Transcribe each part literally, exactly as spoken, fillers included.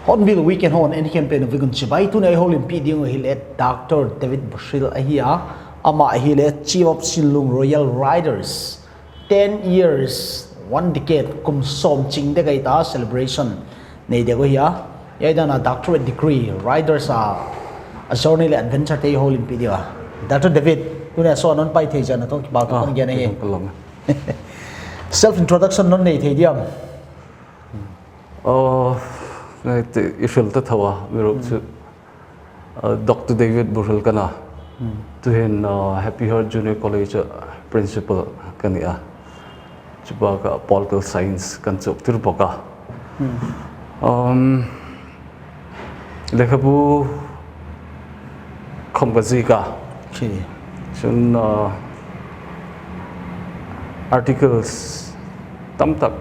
Hornbill Weekend hawng an campaign a vikin chibai tuna ei hawlin pei ding hi le Doctor David Bushil a hi a, ama hi le Chief of Sinlung Royal Riders, ten years, one decade, kum sawm ching dek ei ta celebration nei dek a hi a. Ei dana doctorate degree, Riders a, a journey le adventure te ei hawlin pei ding a. Doctor David, tuna saw non pai thei zana tong ki ba ka Ah, kong gen a hi. Ka lawm. Self introduction non nei thei diam. Oh, nei te i hril ta thawa, mi ruk chu. Uh, Doctor David Buhril ka nih a. Hmm. Tuhin, uh, Happy Heart Junior College, uh, principal ka ni a. Chu baka political science kan chawk tir bawk a. Hmm. Um, lekhabu khawm ka ziek a. Khi. Chun, uh, articles tam tak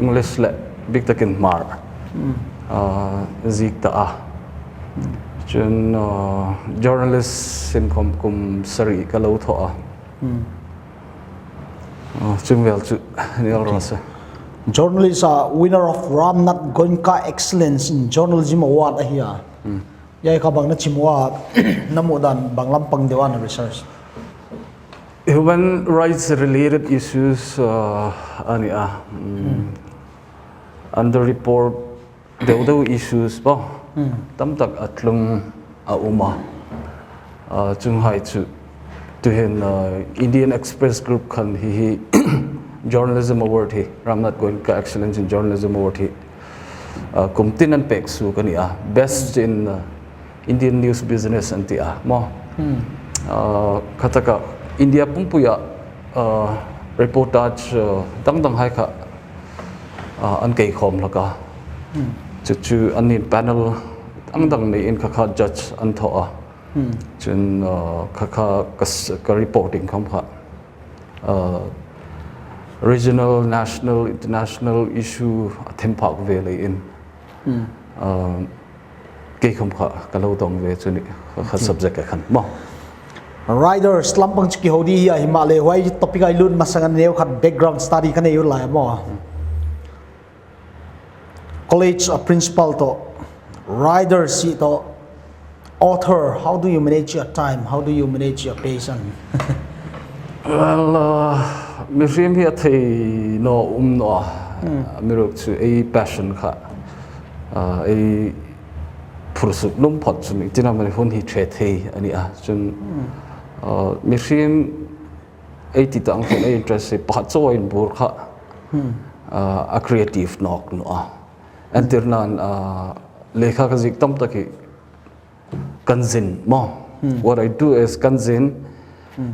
English le bik takin Hmar, hmm, uh, ziek ta a. Hmm. Chun, uh, journalist sin khawm kum sari ka lo thaw a. Hmm. Uh, chun vel chu ni al ro se. Journalist a, winner of Ramnath Goenka Excellence in Journalism Award a hi a. Hmm. Ei kha bang na chim a, na hmu dan bang lampang deu a na research? Human rights related issues, uh, a ni a. Mm. Hmm. Under report deu deu issues po. Hmm. Tam tak a tlung a um a. Uh, chuonghai chu tuhin, uh, Indian Express Group khan hi hi Journalism Award hi, Ramnath Goenka Excellence in Journalism Award hi, uh, kum tin an pek suok a ni a. Best in, uh, Indian News Business an ti a, maw. Hmm. Uh, khataka India pumpuia, uh, reportage, uh, dang dang hai kha, uh, an kei khawm hlak a. Hmm. Chu chu an nin panel dang dang nei in kha kha judge an thaw a. Hmm. Chun, uh, kha kha ka s-, ka reporting khawm kha, uh, regional, national, international issue a them phak ve leiin. Hmm. Uh, kei khawm kha ka lo dawng ve chu ni kha, kha, hmm, subject a khan maw. Riders lampang chu ki ho di hi a, hi ma le huai topic a i lut masang an neu khat background study ka nei u lai maw. Hmm. College a principal tawh, Riders si tawh, author, how do you manage your time? How do you manage your passion? Well, uh, mihriem hi a thei naw um naw a. Hmm. Mi ruk chu ei passion kha, uh, ei phur suk lum phawt chu mi tina mani hun hi che thei a ni a. Chun, hmm, uh, mihriem ei ti tang khin ei interest hi pakhat chauh a inbur kha, hmm, ah, a creative nawk naw a. Entirnan, ah, lekha ka ziek tam tak hi kan zin maw. Hmm. What I do is kan zin. Hmm.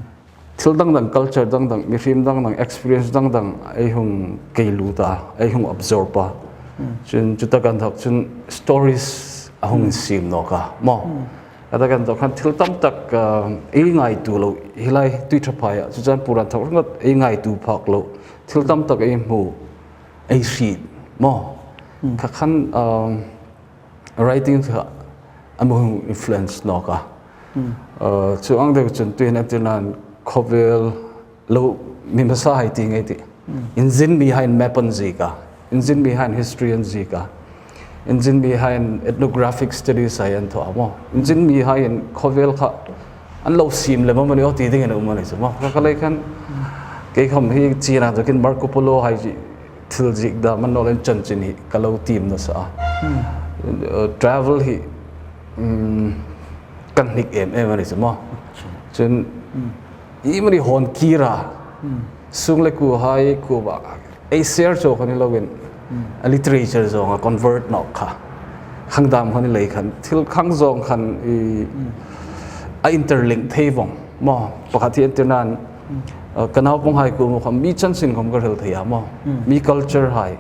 Thil dang dang, culture dang dang, mihriem dang dang, experience dang dang ei hung kei lut a, ei hung absorb a. Hmm. Chun chuta kan thak chun stories a hung, hmm, siem nawk a maw. Hmm. Kata kan tawk khan thil tam tak, ah, ei ngaituo lo, hi lai Tuiṭhaphaia, Churachandpur a inthawk ringawt ei ngaituo phak lo, thil tam tak ei hmu, ei hriet maw. Hmm. Kha khan, ah, writing kha a mi hung influence nawk a. Hmm. Ah, chuong ang deu chun tuhin entirnan khawvel lo mi hmasa hai ti ngei ti. Hmm. Inzin mihaiin map an ziek a. Inzin mihaiin history an ziek a. Inzin mihaiin ethnographic studies hai an thaw a maw. Inzin mihaiin khawvel kha an lo siem lem a mani aw ti dingin a um a ni chu maw. Kha kha lei khan kei khawm hi china takin Marco Polo hai chi thil ziek dam a ni naw leiin chanchin hi ka lo tiem nasa a. Hmm. Uh, travel hi, um, kan hnik em em a ni chu maw. Chun, hmm, ei mani hawn kir a. Hmm. Sung le kuo hai kuo ba ei share chau kha ni loin. A literature zawng a convert nawk kha. Khang dam khan i lei khan, thil khang zawng khan i, a interlink thei vawng. Maw, pakhat hi entirnan, uh, ka naupang hai kuoma khawm mi chanchin khawm ka hril thei a maw. Mi culture hai,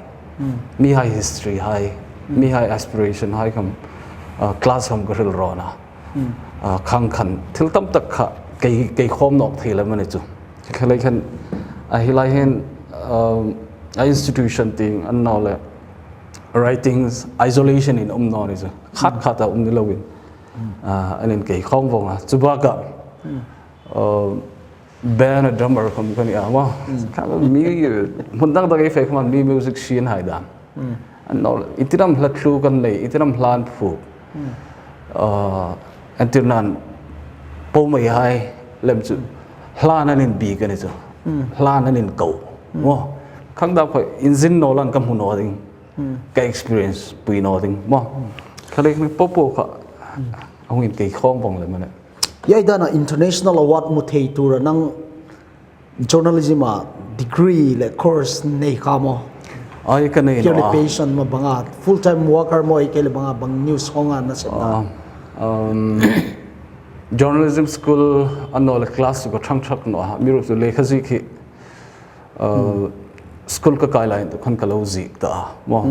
mi hai history hai, mi hai aspiration hai khawm, uh, class khawm ka hril rawn a. Uh, khang khan thil tam tak kha kei, kei khawm nawk thei lem a ni chu. Kha lei khan, a hi lai hin, um, a institution tieng a ni naw le, writings, isolation in um naw ni chu. Khat khat a um ni loin. Uh, an inkei khawm vawng a. Chu baka, uh, band a drummer khawm ka ni a maw. Kha mi, hmun dang dang ei fe khawm mi music scene hai dan. An naw, iengtin am hla thlu kan nei, iengtin am hla an phu. Uh, entirnan po mai hai lem chu. Hla an inbik a ni chu. Hla an inko. Maw. Khang dam kha inzin naw lan ka hmu naw ding. Ka experience pui naw ding. Maw. Kha lei mi po po kha. Hung inkei khawm vawng lem a ni. Ei dana international award mu thei tura nang journalism a degree le course nei kha maw? Ai ka nei naw a. Kei le passion ma banga, full time worker maw, kei le banga bang news hawng a na sem na. Ah, um, journalism school a naw le class ka thang thak naw a. Amiruokchu lekha ziek hi, uh, school ka kai lai tu khan ka lo ziek ta maw.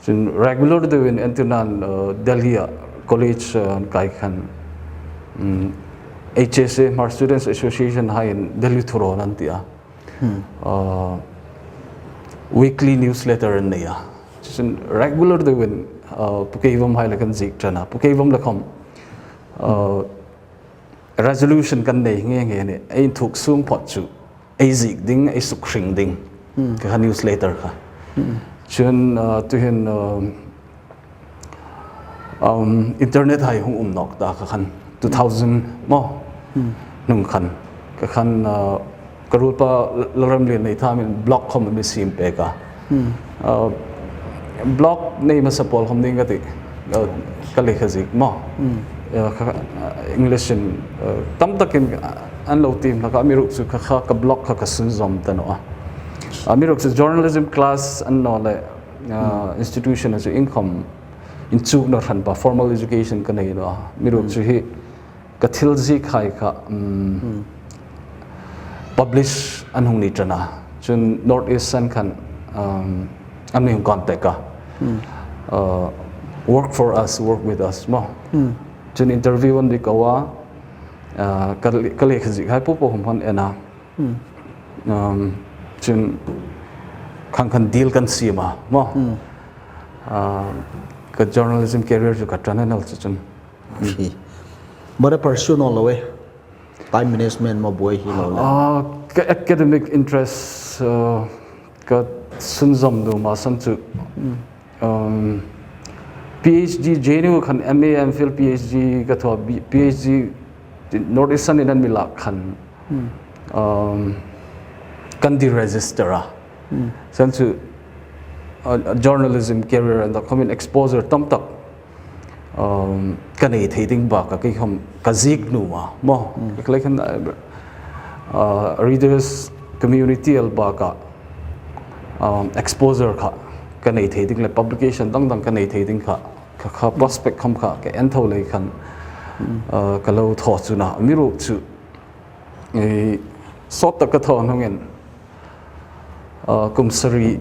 Chun regular deuin entirnan, uh, Delhi a college, uh, kai khan, um, H S A, Hmar Students Association haiin Delhi thurawn an ti a. Uh, weekly newsletter an nei a. Chun regular deuin, uh, Pu Keivom hai le kan ziek ṭan a. Pu Keivom le khawm, uh, resolution kan nei nge nge ni. Ei inthuk sung phot chu ei ziek ding, ei suk hring ding. Ka kha newsletter kha. Chun, uh, tuhin, um, um, internet hai hung um nawk ta kha khan two thousand maw. Hnung khan. Ka khan, uh, ka ruolpa Lalremlien Neithamin blog khawm a mi siem pek a. Uh, blog nei hmasa pawl khawm ding ka ti. Uh, ka lekha ziek maw. Uh, kha, uh, English in, uh, tam takin, uh, an lo tiem hlak a, amiruokchu kha, kha ka blog kha ka sunzawm ta naw a. Amiruokchu journalism class a naw le, uh, institution a chu inkhawm inchukna hranpa formal education ka nei naw a. Amiruokchu hi ka thil ziek hai kha, um, publish an hung ni ṭan a. Chun North East Sun khan, um, an mi hung contact a. Uh, work for us, work with us maw. Chun interview an mi ko a, uh, ka le-, ka lekha ziek hai po po khawm an en a. Um, chun khang khan deal kan siem a maw. Uh, ka journalism career chu ka ṭan a nal chu chun. Hi. Mara pursue naw lo e. Time management maw buoi hi lo le. Ah, ka academic interest, uh, ka sunzawm nuom a san chu. Um, P H D, J N U khan M A, M Phil, P H D ka thaw, B-, P H D North East Sun in an mi lak khan. Um, kan deregister a. San chu, uh, journalism career and the common exposure tam tak, um, ka nei thei ding baka kei khawm ka ziek nuom a maw. Ka lei khan, uh, readers community el baka, um, exposure kha ka nei thei ding le publication dang dang ka nei thei ding kha, kha, kha prospect khawm kha ka en tho lei khan, uh, ka lo thaw chu na. Amiruokchu, eh, sawt tak ka thaw hnungin, uh, kum sari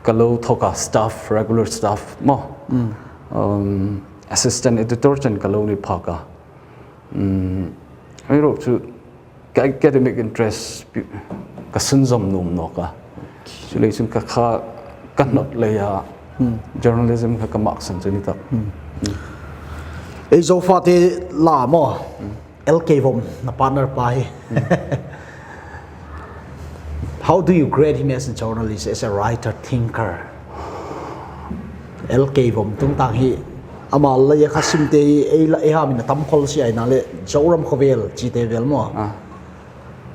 ka lo thawk a, staff, regular staff maw. Um, assistant editor chen ka lo ni phak a. Um, amiruokchu ka academic interest pi-, ka sunzawm nuom nawk a. Chuleiin chun ka kha ka hnawt leia journalism kha ka mak san chu ni tak. Ei Zofate la maw. L Keivom, na partner pa hi. How do you grade him as a journalist, as a writer, thinker? L Keivom tungtang hi, ama leia kha simte hi, ei la, ei hamin a tam khol si a, ei na le, Zoram khawvel, chite vel maw. Ah.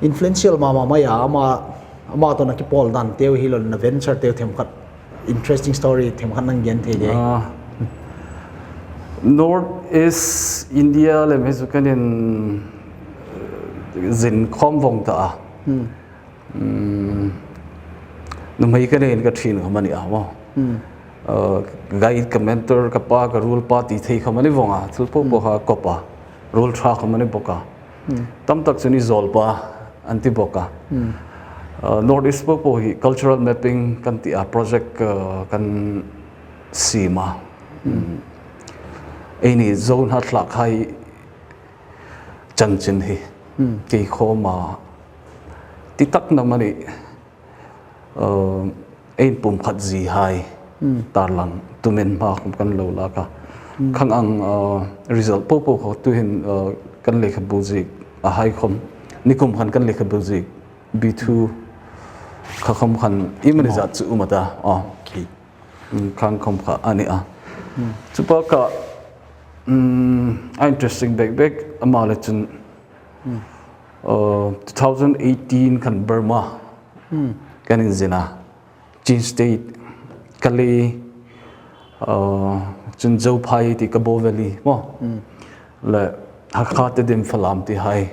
Influential mama mai a, ama, ama tawna kipawl dan te hi lo na venture te themkhat. Interesting story, themkhat nang gen thei de. Ah. North East India lem hi chu kan in, eh, zin khawm vawng ta a. Hmm. Hmm. nuhmei ka nei ka ṭhin khawm a ni a maw. Hmm. Uh, guide ka mentor, ka pa, ka ruolpa ti thei khawm a ni vong a, thil po po Hmm. kha kawp a, ruol ṭha khawm a ni bawk a. Hmm. Tam tak chu ni zawlpa an ti bawk a. Hmm. Uh, North East po po hi cultural mapping kan ti a, project, uh, kan siem a. Hmm. Eini Zo hnathlak hai chanchin hi Hmm. kei khawma ti tak nam a ni. Uh, ei pum khat zie hai Hmm. tarlang tumin hma khawm kan lo lak a. Hmm. Khang ang, uh, result po po kha tu hin, uh, kan lekhabu ziek a hai khawm. Nikum khan kan lekhabu ziek B two kha khawm khan i mani Maw. zat chu um a ta. Oh. Okay. Hmm, khang khawm kha a ni a. Hmm. Chu pa kha, hmm, a interesting bek bek ama le chun Hmm. Uh, two thousand eighteen khan Burma Hmm. kan inzin a. Chin State, Kale, uh, chun Zophai ti Kabaw Valley maw. Hmm. Le Hakha Tedim Falam ti hai.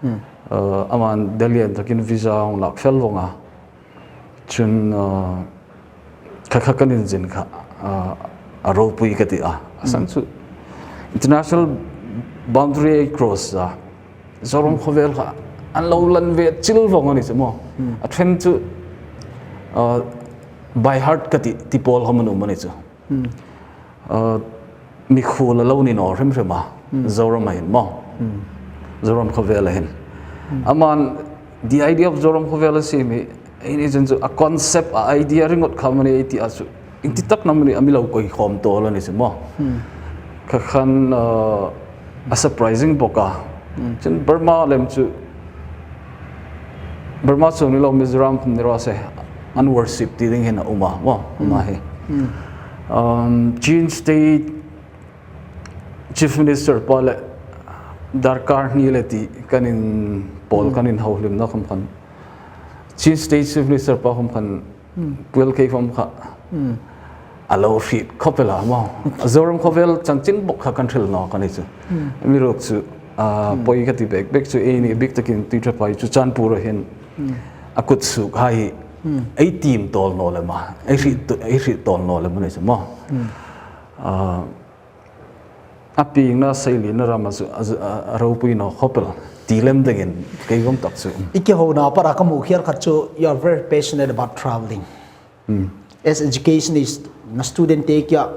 Hmm. Uh, aman Delhi an takin visa hung lak fel vong a. Chun, uh, kha kha kan inzin kha, uh, a ropui ka ti a. A san Hmm. chu international boundary ei cross a. Zoram khawvel kha an lo lan ve chil vong a ni chu maw. Hmm. A ṭhen chu, uh, by heart ka ti, ti pawl khawm an um a ni chu. Hmm. Uh, mikhuol a lo ni naw hrim hrim a. Hmm. Zoram a hin maw. Hmm. Zoram khawvel a hin. Hmm. Aman, the idea of Zoram khawvel a siem hi, eini chun chu a concept, a idea ringawt kha mani ei ti a chu. Ieng ti tak nam a ni a mi lo koi khawm tawl a ni chu maw. Hmm. Kha khan, uh, a surprising bawk a. Hmm. Chun Burma lem chu, Burma chu ni lo Mizoram khawm ni raw se, an worship ti ding hin a um a maw, Hmm. ama hi. Hmm. Um, Chin State Chief Minister pa le darkar hni le ti kan in pawl Hmm. kan inhawlimna khawm khan. Chin State Chief Minister pa khawm khan Hmm. Pu L K khawm kha Hmm. a lo hriet khawp el a maw. Zoram khawvel chanchin bawk kha kan hril nawk a ni chu. Hmm. Amiruokchu, ah, Hmm. poi ka ti bek bek chu eini bik takin Tuiṭhaphai Churachandpur-a hin Hmm. a kut suok hai Hmm. ei tiem tawl naw lem a. Ei hriet, ei hriet tawl naw lem a ni chu maw. Hmm. Ah, a piengna seilina rama chu a, a, a ropui naw khawp el ti lem dingin kei khawm tak chu. I kihona para ka hmu khial khat chu, you are very passionate about travelling. Hmm. As educationist, na student te kia,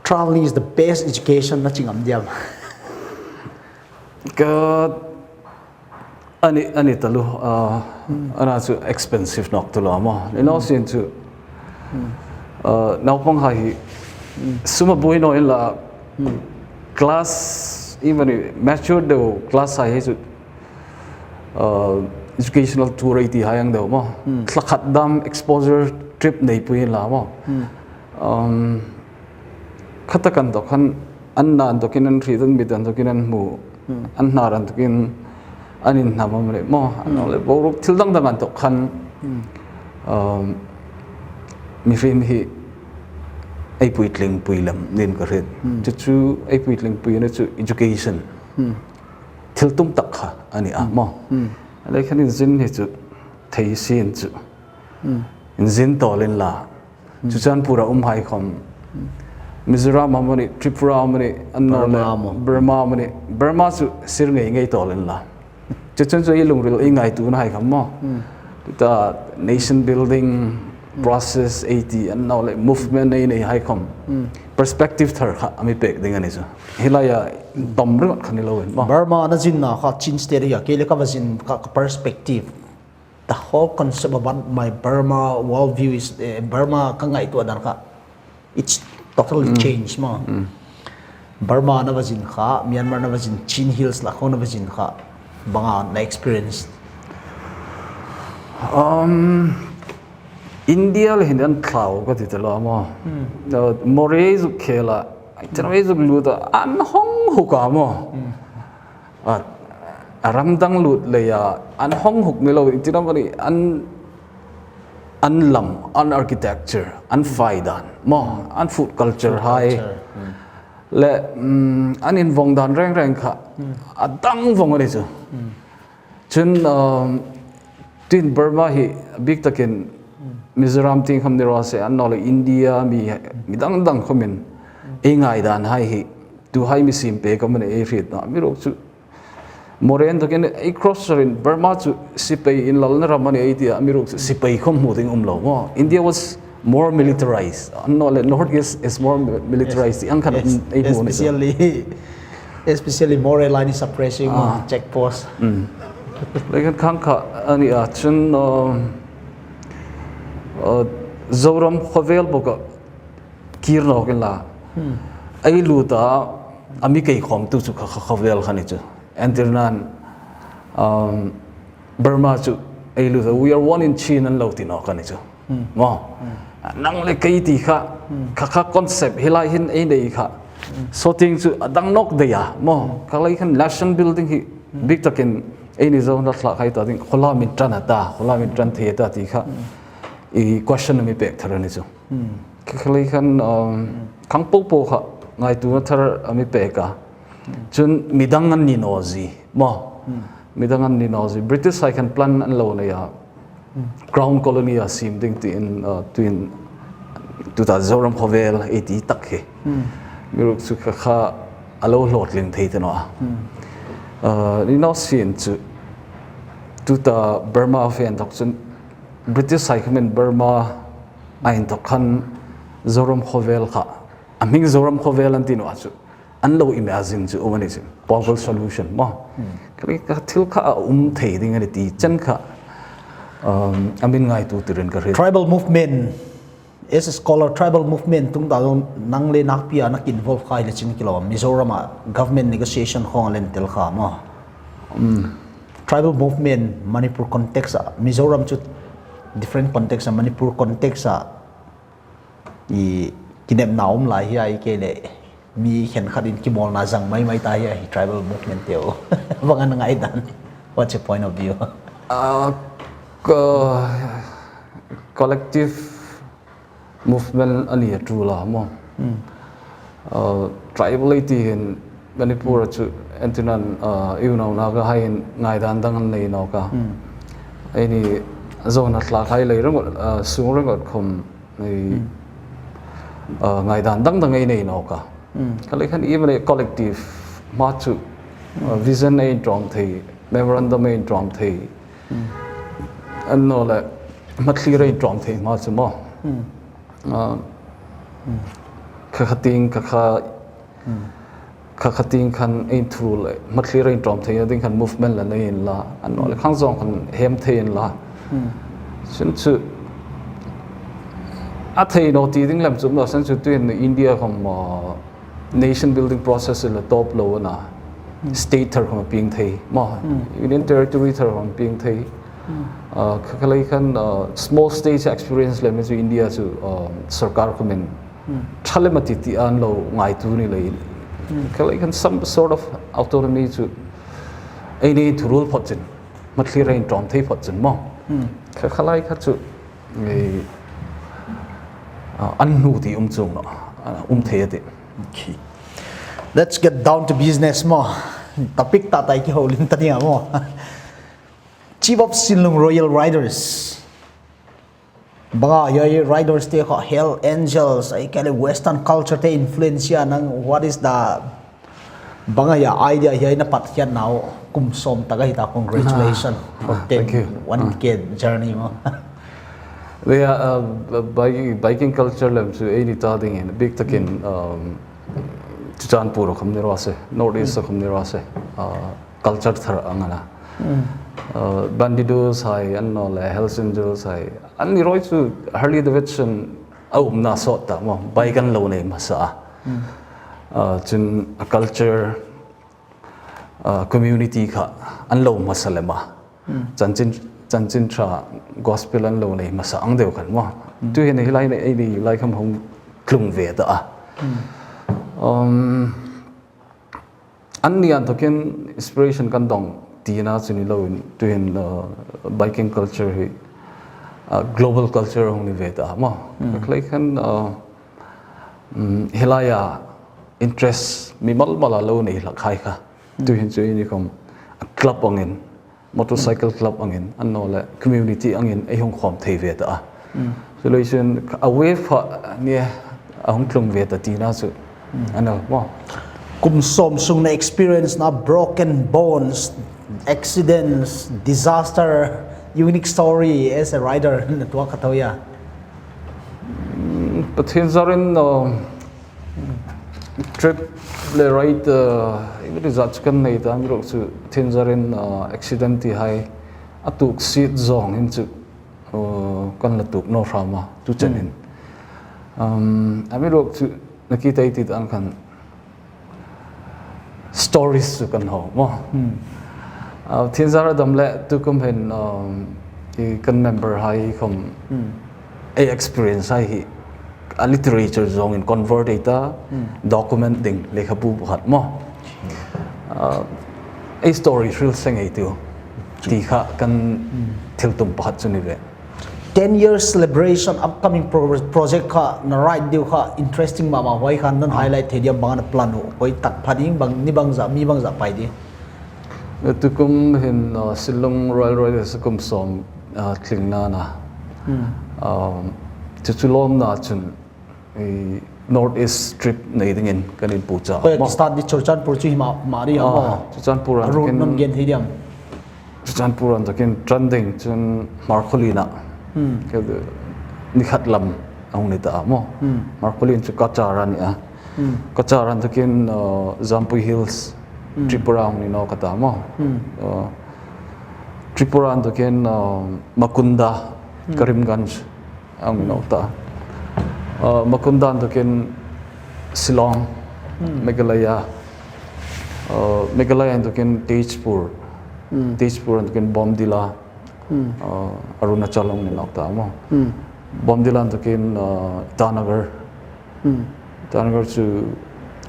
travelling is the best education na chi ngam diam? Ka A ni, a ni taluo, ah, Hmm. a na chu expensive nawk taluo maw. Ni naw Hmm. sien chu, Hmm. ah, naupang hai hi Hmm. sum a buoi naw inla Hmm. class, even mature deu class hai hi chu, ah, educational tour ei ti hai ang deu maw. Hmm. Thla khat dam exposure trip neipui inla maw. Hmm. Um, khata kan dawk khan an na an dawkin an hriet, an mit an dawkin an hmu, Hmm. an hnar an dawkin an inhnam am le maw, an Hmm. le boruok thil dang dang an dawk khan, Hmm. um, mihriem hi ei puitling pui lem niin ka hriet. Hmm. Chu chu ei puitling puina chu education. Hmm. Thil tum tak kha a ni a Hmm. maw. Hmm. Le khan inzin hi chu thei sien chu. Hmm. Inzin tawl inla. Hmm. Churachandpur-a um hai khawm. Hmm. Mizoram amani, Tripura amani, an naw le Burma amani. Burma amani. Burma chu sir ngei ngei tawl inla. Chu chun chu ei lungril ei ngaituona hai khawm maw. Hmm. Tuta nation building Hmm. process ei ti an naw le movement ei nei hai khawm. Hmm. Perspective thar kha a mi pek ding a ni chu. Hi laia Hmm. tam ringawt kha ni lo in maw. Burma-a na zinna kha Chin State-a kei le ka va zin ka, ka perspective. The whole concept about my Burma worldview is, eh, Burma ka ngaituo dan kha, it's totally Mm. changed maw. Mm. Burma na va zin kha, Myanmar na va zin, Chin Hills la khawm na va zin kha, bang a na experience? Um, India le hin an thlau ka ti ta lo maw. Mm. Uh, Moreh zuk khela, Mm. Chennai zuk lut a, an hawng huk a maw. Mm. A, a ram dang lut leia, an hawng huk ni lo, ieng tin am a ni, an, an lam, an architecture, an fai dan maw, an food culture Food hai. Culture. Hmm. Le, mm, an invong dan reng reng kha, Hmm. a dang vong a ni chu. Hmm. Chun, um, tin Burma hi bik takin Mizoram tieng khawm ni raw se, annawleh India mi, mi dang dang khawmin ei ngaidan hai hi, tuhai mi siem pek khawmin ei hriet naw, amiruokchu Moran takin ei cross rin Burma chu sipai inlalna ram a ni ei ti a, amiruokchu sipai khawm hmu ding um lo maw. India was more militarized. Annawleh North East is more mi-, militarized. Yes. Ang khan ei hmu ni. Especially, especially Moran line suppressing, ah, check post. Mm. Leiin khang kha a ni a, chun, um, uh, Zoram khawvel bawk a kir nawk inla. Hmm. Ei lut a, a mi kei khawmtu chu kha, kha, khawvel kha ni chu. Entirnan, um, Burma chu ei lut a, "We are one in Chin," an lo ti nawk a ni chu. Hmm. Maw. Hmm. Nang le kei ti kha, hmm, kha, kha concept hi lai hin ei nei kha. Hmm. Saw tieng chu a dang nawk dai a, maw. Hmm. Kha lai khan nation building hi, hmm, bik takin ei ni zo na thlak hai ta ding, khawlam inṭan a ta, khawlam inṭan thei ta ti kha. Hmm. I question a mi pek thar a ni chu. Hmm. Kha, kha lai khan, um, hmm, khang popo kha ngaituona thar a mi pek a. Hmm. Chun midang an ni naw zie, maw. Hmm. Midang an ni naw zie. British hai khan plan an lo nei a. Hmm. Crown colony a siem ding tiin, uh, tuin, tuta Zoram khawvel ei ti tak hi. Hmm. Amiruokchu kha kha a lo hlawtling thei ta naw a. Hmm. Uh, ni naw sien chu. Tuta Burma fe inthawk chun British hai khamin Burma a inthawk khan Zoram khawvel kha, a hming Zoram khawvel an ti naw a chu, an lo imagine chu um a ni chu, Pongal solution maw. Hmm. Kha lai kha thil kha a um thei ding a ni ti chen kha, um, a min ngaituo tirin ka hriet. Tribal movement, as a scholar, tribal movement tung ta lo nang le nakpia nak involve khai le chin kilo, Mizoram a government negotiation khawng a len tel kha maw. Hmm. Tribal movement, Manipur context a, Mizoram chu different context a, Manipur context a, i kinepna um lai hi a, i ke le mi khenkhat in kimawlna zang mai mai ta hi a, hi tribal movement te u. Bang a na ngaidan. What's your point of view? Uh, co-, collective movement a ni a ṭul a maw. Hmm. Uh, tribal ei ti hin Manipur a chu entirnan, uh, i unau Naga hai in ngaidan dang an nei nawk a. Hmm. Eini Zo na thlak hai lei ringawt, uh, sung ringawt khawm ei, hmm, uh, ngaidan dang dang ei nei nawk a. Hmm. Kha lai khan even a collective hma chu, uh, hmm, vision ei inṭawm thei, memorandum ei inṭawm thei. Hmm. Annawleh hmathlir ei inṭawm thei hma chu maw. Hmm. Ah, hmm, kha kha tieng, kha kha, hmm, kha kha tieng khan ei inthuruol le hmathlir ei inṭawm theina ding khan movement la nei inla, annawleh, hmm, khang zawng khan hem thei inla. Hmm. Chun chu a thei naw ti ding lem chu um naw, chun chu tuhin India khawm, ah, nation building process la tawp lo a na. Hmm. State thar khawm a pieng thei maw. Hmm. Union Territory thar khawm a pieng thei. Hmm. Ah, kha kha lai khan, ah, small states experience lem chu India chu, ah, sawrkar khawmin, hmm, ṭha lem a ti ti an lo ngaituo ni leiin. Hmm. Kha lai khan some sort of autonomy chu eini inthuruol phawt chun, hmathlir ei inṭawm thei phawt chun maw. Hmm. Kha kha lai kha chu ei, ah, an hnu ti um chuong naw, ah, um thei a tih. Okay. Let's get down to business maw. Topic ta ta ei kihawlin ta ding a maw. Chief of Sinlung Royal Riders. Bang a, ei Riders te kha Hell Angels, ei ke le Western culture te influence a nang, what is the Bang a, ei idea hi ei na pat hian nau kum sawm tak a hi ta, congratulations. Ah, for ah, ten, thank you. One K, ah, journey maw. Le, ah, ah, biking, biking culture lem chu eini ta dingin bik takin, hmm, um, Churachandpur khawm ni raw se, North East, hmm, khawm ni raw se, ah, culture thar ang a na. Hmm. Ah, Bandidos hai, annawleh Hells Angels hai, anni ruok chu Harley Davidson a umna sawt ta maw, bike an lo nei hmasa a. Hmm. Ah, chun a culture, ah, community kha an lo hmasa lem a. Hmm. Chanchin, chanchin ṭha gospel an lo nei hmasa ang deu khan maw. Hmm. Tuhin hi lai nei, eini lai khawm hung tlung ve ta a. Hmm. Um, Anni inthawkin inspiration kan dawng tina chu ni loin, tuhin, uh, biking culture hi, uh, global culture a hung ni ve ta maw. Mm. Kha lai khan, uh, um, hi laia interest mi mal mala lo nei hlak hai kha. Mm. Tuhin chu eini khawm club angin, motorcycle club angin, annawleh community angin ei hung khawm thei ve ta a. Mm. Chuleiin a wave kha ni a hung tlung ve ta tina chu. An el maw. Kum sawm sung na experience na broken bones, accidents, disaster, unique story as a rider na tuok kha tho a. Pathien zarin, uh, trip le ride, uh, i mi ri zat kan nei ta, amiruokchu Pathien zarin, uh, accident ti hai a tuok sit zawng hin chu, uh, kan la tuok naw hram a, tu chen hin. Um, amiruokchu na ki tai ti dan khan stories chu kan haw maw. Uh, Pathien zar a dam le tukum hin, um, i kan member hai khom ei experience hai hi a literature zawngin convert ei ta, document ding lekhabu pakhat maw. Uh, ei story hril seng ei tiu. Ti kha kan thil tum pakhat chu ni ve. Ten year celebration upcoming pro-, project kha na ride deu kha interesting mama, hoi khan nan highlight thei diam, bang na plan u, hoi tak pha ding, bang ni bang za, mi bang za pai di. Tukum hin, uh, Shillong Royal Riders kum sawm, uh, tling na na. Um, chu chu lawm na chun, i North East trip nei dingin kan inpuong cha. Hoi, maw. Start di Churachandpur chu hi ma, ma ri a maw. Churachandpur an route kin non gen thei diam. Churachandpur an takin Tranding chun Hmarkhawlien a. Ke ni khat lam a hung ni ta maw. Hmarkhawlien chu Cachar a ni a. Cachar an takin, uh, Jampui Hills, Tripura a hung ni naw ka ta maw. Uh, Tripura an takin, uh, Makunda, Karimganj a hung ni naw ta. Uh, Makunda an takin Shillong, Meghalaya. Uh, Meghalaya an takin Tezpur. Tezpur an takin Bomdila. Uh, Arunachal a hung ni naw ta maw. Bomdila an takin, uh, Itanagar. Itanagar chu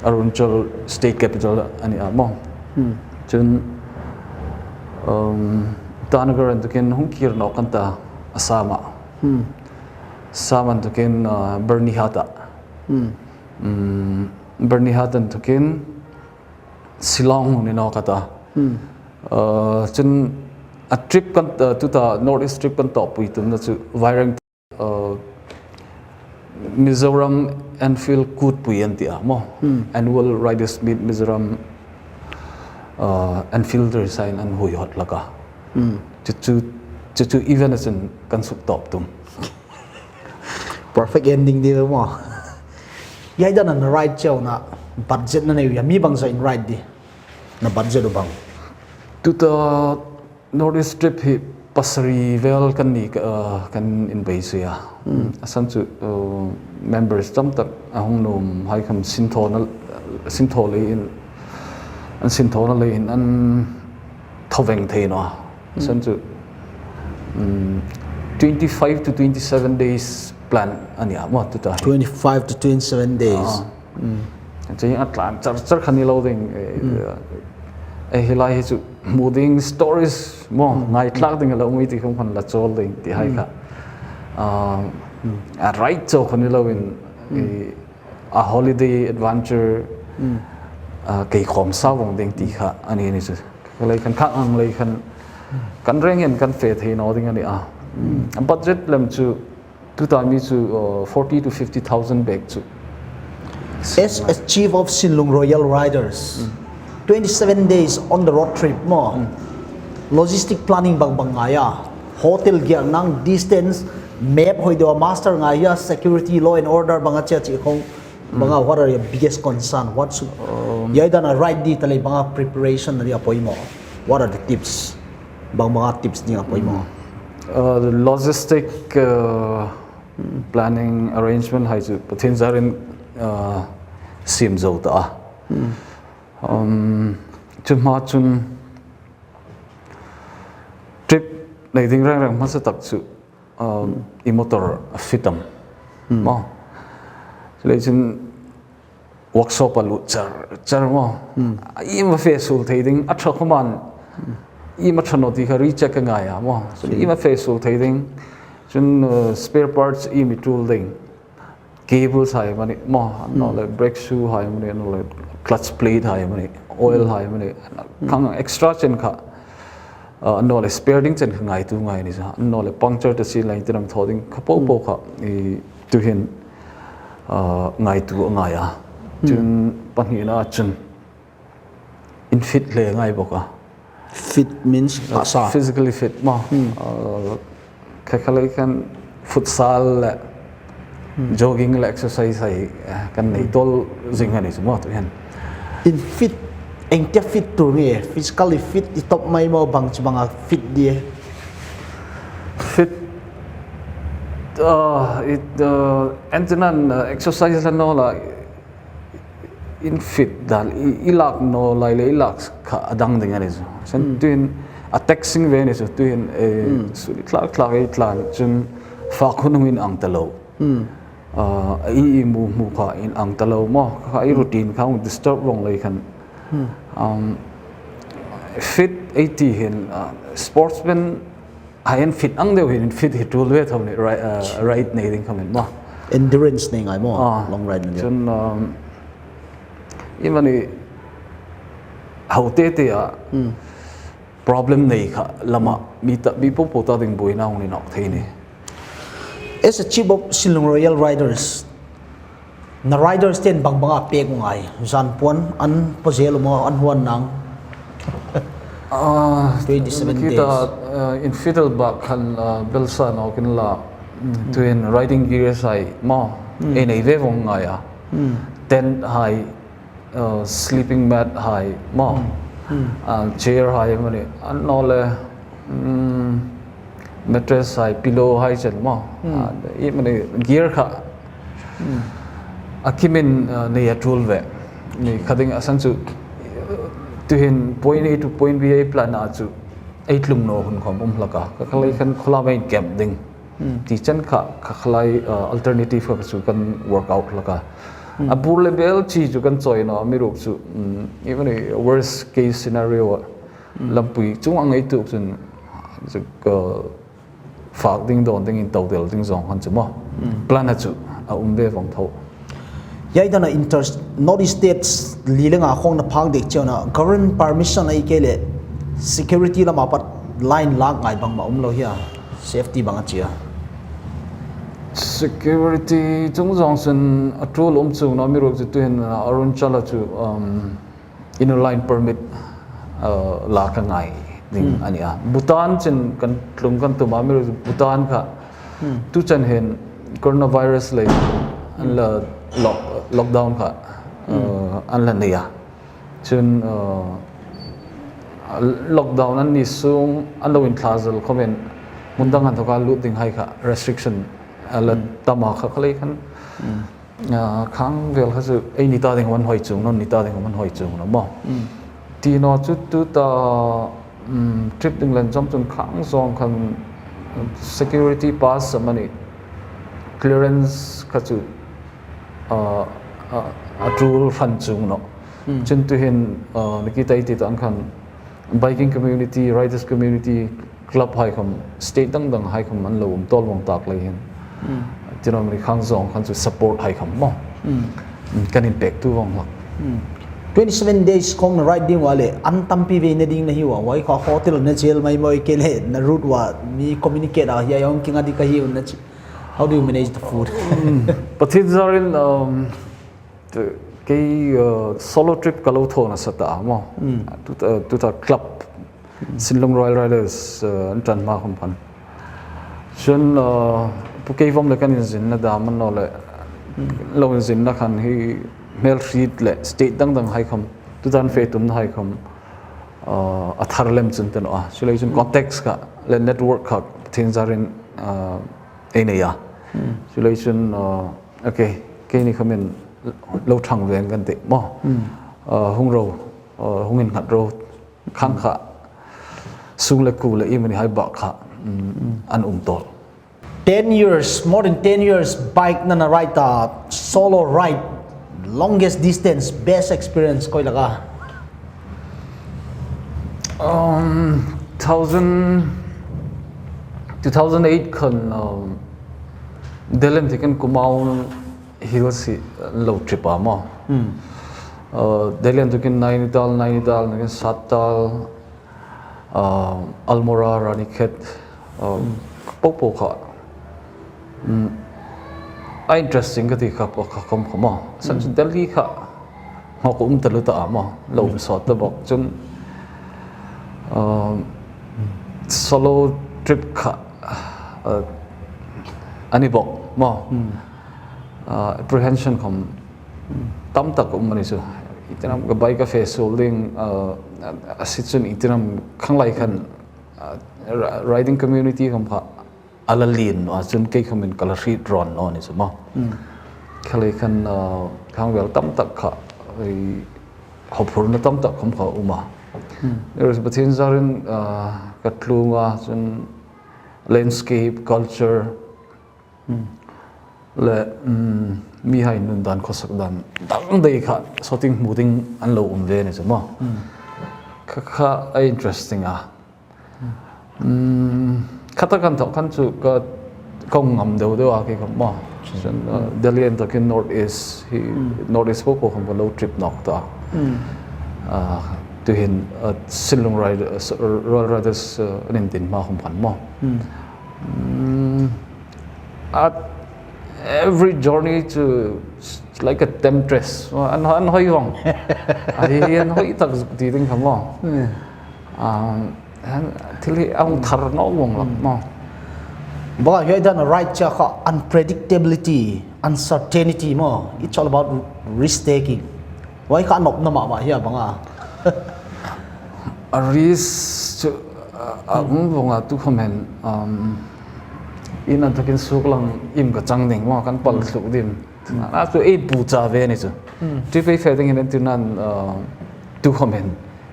Arunachal State Capital a ni a maw. Chun, um, Itanagar an takin hung kir naw kan ta Assam a. Assam an takin, uh, Byrnihat a. Um, Byrnihat an takin Shillong hung ni naw ka ta. Uh, chun a trip kan, uh, tuta North East trip kan tawppui tumna chu Vairengtu, uh, Mizoram Enfield Kutpui an ti a maw. Annual Riders Meet Mizoram, uh, Enfielders hai an hui hot laka. Chu chu, chu chu event a chun kan suk tawp tum. Perfect ending di maw. Iai dan an ride cheu na budget na nei u a, mi bang za in ride di. Na budget u bang. Tuta North East trip hi pasari vel kan ni, uh, kan inbei suya. A san chu, uh, members tam tak a hung nuom hai khom sinthawna, sinthaw leiin, an sinthawna leiin an thaw veng thei naw a. A san chu, um, twenty-five to twenty-seven days plan a ni a maw tuta. Twenty-five to twenty-seven days. Ah. Chu a tlan char char kha ni lo ding, eh, eh, hi lai hi chu hmu ding stories maw, ngai tlak ding a lo mi ti khom khan la chawl ding ti hai kha. Ah, a ride chau kha ni loin, eh, a holiday adventure, ah, kei khom sa vong ding ti kha a ni ni chu. Ka lei khan kha ang lei khan kan rengin kan fe thei naw ding a ni a. A budget lem chu tuta mi chu, uh, forty to fifty thousand bek chu. As a chief of Shillong Royal Riders, twenty-seven days on the road trip maw. Logistic planning bang bang ngai a. Hotel giak nang, distance, map hoi deu master ngai a, security, law and order bang a chia chi khom. Bang a, what are your biggest concern? What should, iai dan a ride di ta lei bang a preparation na di a poimaw? What are the tips? Bang bang a tips ding a poimaw? Uh, the logistic, uh, planning arrangement hai chu Pathien zarin, uh, siem zo ta a. Um, chu hma chun trip nei ding reng reng hmasa tak chu, um, i motor a fit am. Maw. Chuleiin workshop a lut char char maw. Iem a fe suol thei ding, a ṭha khom an, iem a ṭha naw ti kha recheck a ngai a maw. Chun iem a fe suol thei ding. Chun, uh, spare parts iem i tul ding. Cables hai mani maw, an naw le brake shoe hai mani, an naw le clutch plate hai mani, oil hai mani. Khang extra chen kha. Ah, annawleh spare ding chen kha ngaituo ngai ni sa. Annawleh puncture ta si lai tiram thaw ding kha po po kha i tuhin, ah, ngaituo a ngai a. Chun pahnina chun in fit hle ngai bawk a. Fit means, ah, physically fit maw. Ah, kha kha lai khan futsal le jogging le exercise hai, eh, kan nei tawl zing a ni chu maw tuhin. In fit, engtia fit tur nge, physically fit i top mai maw, bang chu banga fit ding? Fit, ah, it, ah, entirnan, ah, exercise la naw la, in fit dan, i, i lak naw lai le i lak kha a dang ding a ni chu. Chun tuhin a taxing ve ni chu, tuhin, eh, suli tlak tlak ei tlan chun fak hun hung ang ta lo. Ah, i, i mu mu kha in ang ta lo maw. Kha i routine kha hung disturb vong lai khan. Um, fit ei ti hin, ah, sportsman hai in fit ang deu hin fit hi tul ve thaw ni, right, ah, right nei ding kha min maw. Endurance nei ngai maw, ah, long ride ni. Chun, um, i mani hau te te a problem nei kha lama mi ta, mi po po ta ding buoina hung ni nawk thei ni. As a chief of Sinlung Royal Riders, na riders ten bang banga pek ngai, zan puon an po zel maw, an huon nang? Ah, twenty-seven days. Kita, ah, in fiddle bak khan, ah, belsa nawk inla, tuhin riding gears hai maw, ei nei ve vong ngai a. Tent hai, ah, sleeping mat hai maw. Ah, chair hai mani, annawleh, mm, mattress hai, pillow hai chen maw. Ah, i mani gear kha a kimin, ah, nei a tul ve. Ni kha ding a san chu, tuhin point A to point B ei plan a chu ei tlung naw hun khom um hlak a. Kha kha lai khan khula mai kem ding. Ti chen kha, kha kha lai, ah, alternative kha chu kan work out hlak a. A bur le bel chi chu kan chawi naw, amiruokchu, mm, even a worst case scenario a lampui chung ang ei tuok chun, chu, ah, fak ding dawn ding in tawdel ding zawng khan chu maw. Plan a chu a um ve vong tho. Hiai dana inter-, North East States li le nga khawng na phak dek cheu na, government permission ei kei le security lama pat line lak ngai bang ma um lo hia, safety bang a chia? Security chung zawng chun a tul um chung naw, amiruokchu tuhin, ah, Arunachal a chu, um, Inner Line Permit, uh, lak a ngai ding a nih a. Bhutan chen kan tlung kan tum a, amiruokchu Bhutan kha tu chen hin coronavirus lei an la lock-, lockdown kha, uh, an la nei a. Chun, uh, lockdown an ni sung an lo inthla zel khawmin hmun dang han thawka lut ding hai kha restriction a la tam a, kha kha lei khan. Ah, khang vel kha chu ei ni ta ding hman hoi chung naw, ni ta ding hman hoi chung naw maw. Ti naw chu tuta, mm, trip ding len chom chun khang zawng khan security pass amani clearance kha chu, ah, ah, a tul hran chung naw. Chun tuhin, ah, Nikita ei ti ta ang khan biking community, riders community, club hai khom, state dang dang hai khom an lo um tawl vong tak lei hin. Ti naw ni khang zawng khan chu support hai khom maw. Kan inpek tu vong hlak. Twenty-seven days khawng na ride ding ua le, an tampi ve na ding na hi ua, huai kha hotel na chel mai maw, ei kei le na route ua mi communicate a, hiai hong kinga di ka hi un na chi. How do you manage the food? Pathian zarin, um, Kei, uh, solo trip ka lo thaw nasa ta maw. Tuta, tuta club, Sinlung Royal Riders, uh, an ṭan hma khom khan. Chun, uh, Pu Keivom le kan inzinna dam annawleh, lo inzinna khan hi hmel hriet le state dang dang hai khom, tuta an fe tumna hai khom, uh, a thar lem chun ti naw a. Chuleiin chun contacts kha le network kha Pathian zarin, uh, ei nei a. Chuleiin chun, uh, Ok, keini khomin lo ṭhang ve ang kan tih maw. Ah, hung ro, ah, hung innghat ro, khang kha sung le kuo le i mani hai bak kha, mm, an um tawl. Ten years, more than ten years, bike nana ride ta, solo ride, longest distance, best experience koi laka? Um, thousand, two thousand eight khan, um, Delhi tikin Kumaon Hills hi lo trip a maw. Uh, Delhi tikin Nainital, Nainital tikin Sattal, uh, Almora, Ranikhet, uh, po po kha. Mm, a interesting ka ti kha po kha khom khom a. San chu Delhi kha ngawk um ta lu ta a maw. Lo um sawt ta bawk chun, uh, solo trip kha, uh, a ni bawk maw. Uh, apprehension khom tam tak um a ni chu. Itinam ka bike a fe suol ding, uh, a si chun itinam khanglai khan, uh, ri-, riding community khom kha a la lien naw a chun kei khomin ka la hriet rawn naw ni chu maw. Khalei khan, uh, khang vel tam tak kha, ei, hawphurna tam tak khom kha um a. There is Pathian zarin, uh, ka tlung a chun landscape, culture, le, mm, mihai nun dan khawsak dan dang dai kha, sawting hmu ding an lo um ve ni chu maw. Kha kha a interesting a. Mm, kha ta kan thawk khan chu ka kong ngam deu deu a kei khom maw. Chun, uh, Delhi an takin North East hi, North East po po khom ka lo trip nawk ta. Uh, tuhin, uh, Sinlung Ride-, uh, Royal Riders, uh, an intin hma khom khan maw. Mm, at every journey chu like a temptress. An, an hoi vong. Ai, an hoi tak zuk ti ding kha maw. Um, an, thil hi a hung thar naw vong lak maw. Ba, hi dan ride cha kha unpredictability, uncertainty maw. It's all about risk taking. Wai kha nop na ma ma hi a bang a. A risk chu, a, a um vong a tu khomin, um, in an takin suk lang im ka chang ding maw, kan pal tluk dim. A chu ei pu cha ve ni chu. Trip ei fe ding hin an tin an, uh, tu khomin.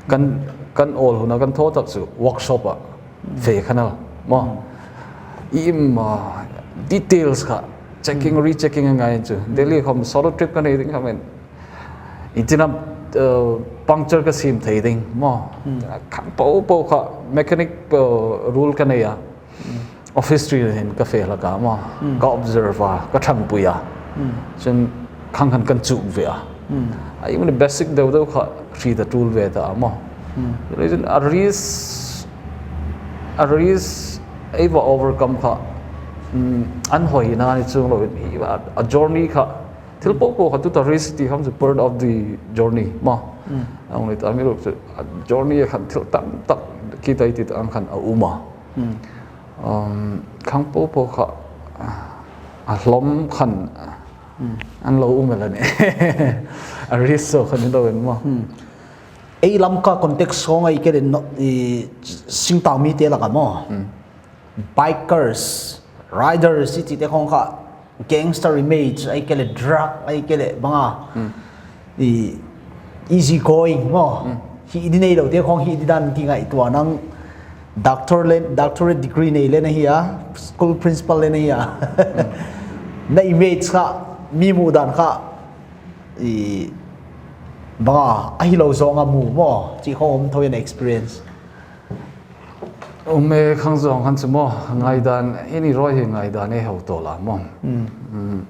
Kan, kan awl huna kan thaw tak chu workshop a fe khan a maw. Im, uh, details kha checking, rechecking a ngai chu. Delhi khom solo trip ka nei ding khomin. Itinam, uh, puncture ka siem thei ding maw. Khang po po kha mechanic, uh, rule ka nei a. Office trip hin ka fe hlak a maw. Ka observe a, ka ṭhangpui a. Chun khang khan kan chuk ve a. A, i mani basic deu deu kha hriet a tul ve ta a maw. Leiin a risk, a risk ei va overcome kha, mm, an hoi na ni chuong lo, a journey kha thil po po kha tuta risk ti khom chu part of the journey maw. A hung ni ta mi ruok chu, a journey khan thil tam tak ki tai ti ang khan a um a. Um, khang po po kha, a hlawm khan an lo um el a nih. A risk so khan ni lo en maw. Ei Lamka context khom ei ke le no, i, singtang mi te laka maw. Bikers, riders, i ti te khom kha gangster image, ei ke le drug, ei ke le bang a. I, easy going maw. Hi di nei lo te khom hi di dan ti ngaituo nang doctor le, doctorate degree nei le na hi a, school principal le na hi a. Na image kha, mi mu dan kha, i, bang a, a hi lo zawng a mu maw, chi khom thaw in experience. Um e, khang zawng khan chu maw, ngaidan, i ni rawi hi ngaidan ei ho tawl a maw. Mm,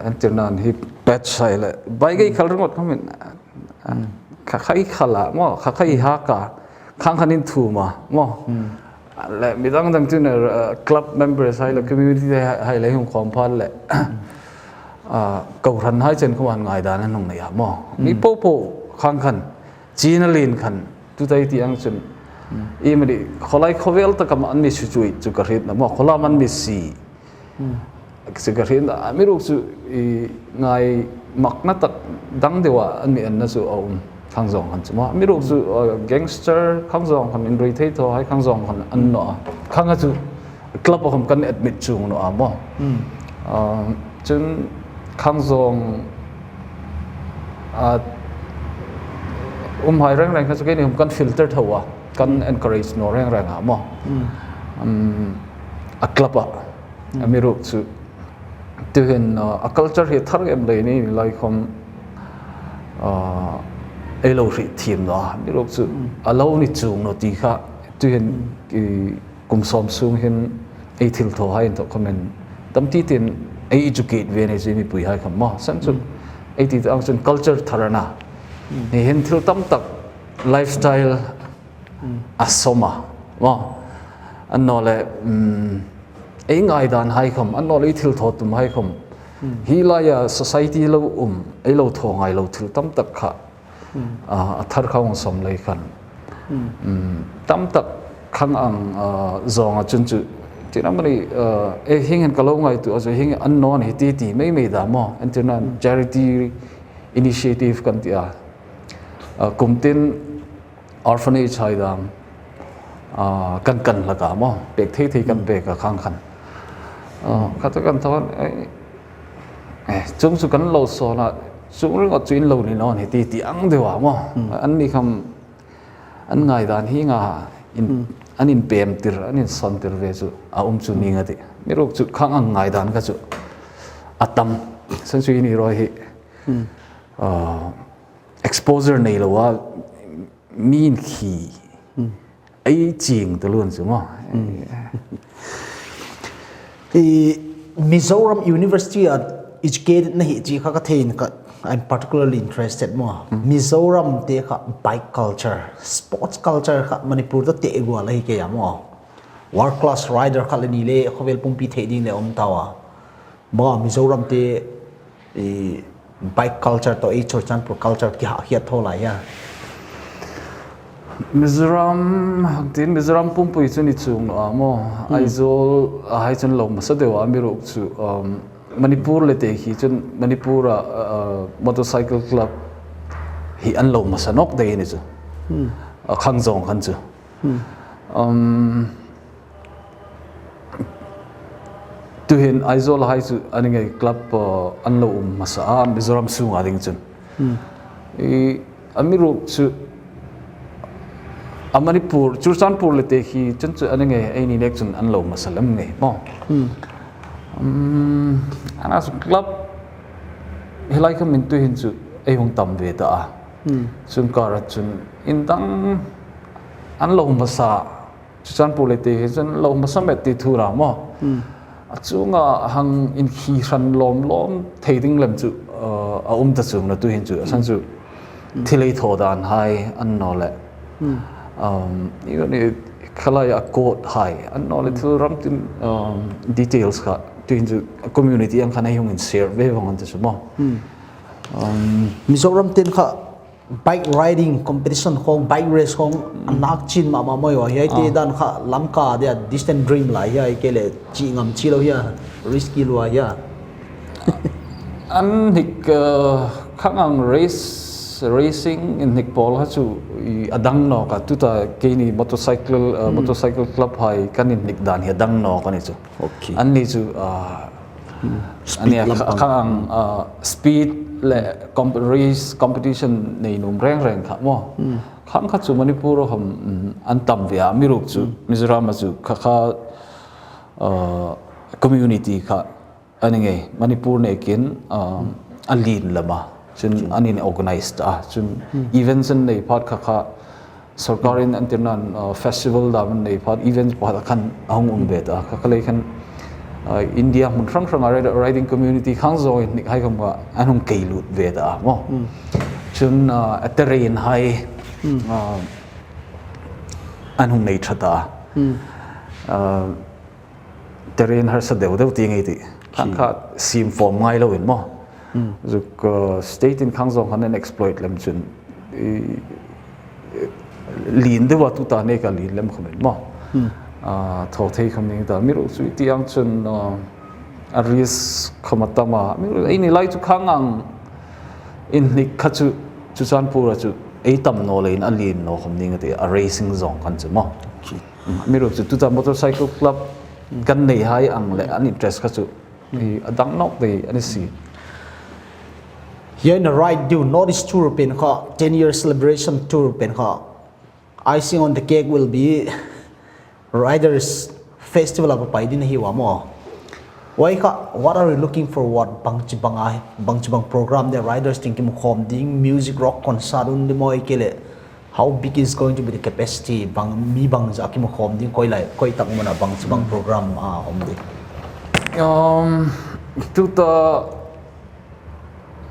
an tir nan hi patch hai le, bai gei khal ringawt khamin, kha khai khala maw, kha khai ha ka, khang khan in thu ma maw. Le, mi dang dang tin, uh, club members hai le, community hai, hai le hung khawm phat le. Uh, kohran hai chen khawm an ngaidan an hung nei a maw. Mi po po khang khan, China lien khan, tuta i ti ang chun. I mani, khawlai khawvel taka an mi su chu chu ka hriet na maw, khawlam an mi si. Chu ka hriet na, a mi ruok chu i ngai makna tak dang deu a an mi en na chu a um, khang zawng khan chu maw. A mi ruok chu, uh, gangster, khang zawng khan inrui thei thaw hai, khang zawng khan an naw a. Khang a chu, club a khom kan admit chuong naw a maw. Ah, chun khang zawng, ah, um hai reng reng kha chu keini khom kan filter tho a, kan encourage naw reng reng a maw. Um, a club a, a mi ruok chu. Tuhin, ah, a culture hi thar em lei ni lai khom, ah, ei lo hriet thiem naw a, mi ruok chu a lo ni chuong naw ti kha, tuhin i kum sawm sung hin ei thil thaw hai inthawk khomin tam ti tin ei educate ve nei chu mipui hai khom maw. San chu ei ti ang chun culture thar a na. Ni hin thil tam tak lifestyle a sawm a, maw. Annawleh, mm, ei ngaidan hai khawm, annawleh ei thilthawtum hai khawm, hi laia society lo um, ei lo thaw ngai lo thil tam tak kha, a, a thar kha hung sawm lei khan, mm, tam tak khang ang, a, zawnga chun chu, tina mani, a, e, hieng hin ka lo ngaituo a chu, hieng annawleh hi ti ti mei mei dam maw, entirnan charity initiative kan ti a, a, kum tin orphanage hai dam, a, kan kan hlak a maw, pek thei thei kan pek a khang khan. A, kha chu kan thaw, e, e, chuong chu kan lo sawn a, chuong ringawt chu in lo ni naw ni ti ti ang deu a maw. Anni khawm an ngaidan hi nga in, an inpem tir, an insawn tir ve chu a um chu ning a tih. Amiruokchu khang ang ngaidan kha chu a tam. San chu i ni rawi hi, a, exposure nei lo a, mi inkhi ei ching ta luon chu maw. I Mizoram University-a educated na hi chi kha ka thei in ka, I'm particularly interested maw. Mizoram te kha bike culture, sports culture kha Manipur ta te gua la hi ke ya maw. World class rider kha le ni le khawvel pumpi thei ding le um ta a. Maw Mizoram te, i, bike culture toh ei Churachandpur culture ki ha hiat thaw lai a. Mizoram, tin Mizoram pumpui chu ni chuong naw a maw. Aizawl a hai chun lo masa deu a, amiruokchu, um, Manipur le te hi chun Manipur-a, uh, motorcycle club hi an lo masa nawk deu a ni chu. A khang zawng khan chu. Um, tuhin Aizawl hai chu a ni ngei club, uh, an lo um masa a, Mizoram sunga ding chun. I, amiruokchu a Manipur, Churachandpur le te hi chun chu a ni ngei, ei ni nek chun an lo masa lem ngei maw. Um, ana chu club hi lai khawm in tuhin chu ei hung tam ve ta a. Chung kara chun in dang an lo masa, Churachandpur le te hi chun lo masa met ti thu ra maw. A chunga hang inkhi hran lawm lawm thei ding lem chu, uh, a um ta chuong naw tuhin chu, a san chu thil ei thaw dan hai annawleh. Um, i ni kha laia court hai annawleh thil ram tin, um, details kha tuhin chu community ang khan ei hung in share ve vong an ta chu maw. Um, Mizoram ten kha bike riding competition khawng, bike race khawng, an nak chin mama maw, hiai te dan kha Lamka dia distant dream lai hiai ke le chi ngam chi lo hia, risky lo hia. An hnik, uh, khang ang race, racing inhnik pawl kha chu i a dang nawk a, tuta keini motorcycle, uh, motorcycle club hai kan inhnik dan hi a dang nawk a ni chu. Okay. Anni chu, uh, Speed ania lam kha, ang. Khang ang, uh, speed le comp-, race competition nei nuom reng reng kha maw. Khang kha chu Manipur-a khawm, um, an tam ve a, amiruokchu Mizoram-a chu kha kha, uh, community kha a ni ngei, Manipur nekin, uh, a lien lem a. Chun an in organize ta a. Chun events an nei phat kha kha sawrkarin an tirnan, uh, festival dam an nei phat, events phat khan a hung um ve ta. Kha kha lei khan, uh, India hmun hrang hranga ri-, riding community khang zawng inhnik hai khawm kha an hung kei lut ve ta maw. Chun, uh, a terrain hai, uh, an hung nei ṭha ta. Uh, terrain harsa deu deu ti ngei ti. Khang kha siem form ngai loin maw. Zuk, uh, state-in khang zawng khan an exploit lem chun, i, lien deu a tuta nek a lien lem khawmin maw. Ah, thaw thei khawm ning ta. Amiruokchu i ti ang chun, uh, a risk khawm a tam a. Amiruokchu ei ni lai chu khang ang inhnik kha chu, Churachandpur-a chu ei tam naw leiin a lien naw khawm ning a ti a, racing zawng khan chu maw. Amiruokchu tuta motorcycle club kan nei hai ang le an interest kha chu hi a dang nawk deu a ni si. Hiai a right deu North East Tour pen kha, ten year celebration tour pen kha, icing on the cake will be Riders Festival a pai ding hi wa maw. Huai kha, what are you looking forward, bangchi banga, bangchi bang program de riders ding kimu khawm ding, music, rock concert un ding maw, ei ke le, how big is going to be the capacity, bang, mi bangzah kimu khawm ding, koi lai, koi tak muna bangchi bang program a um ding. Um, tuta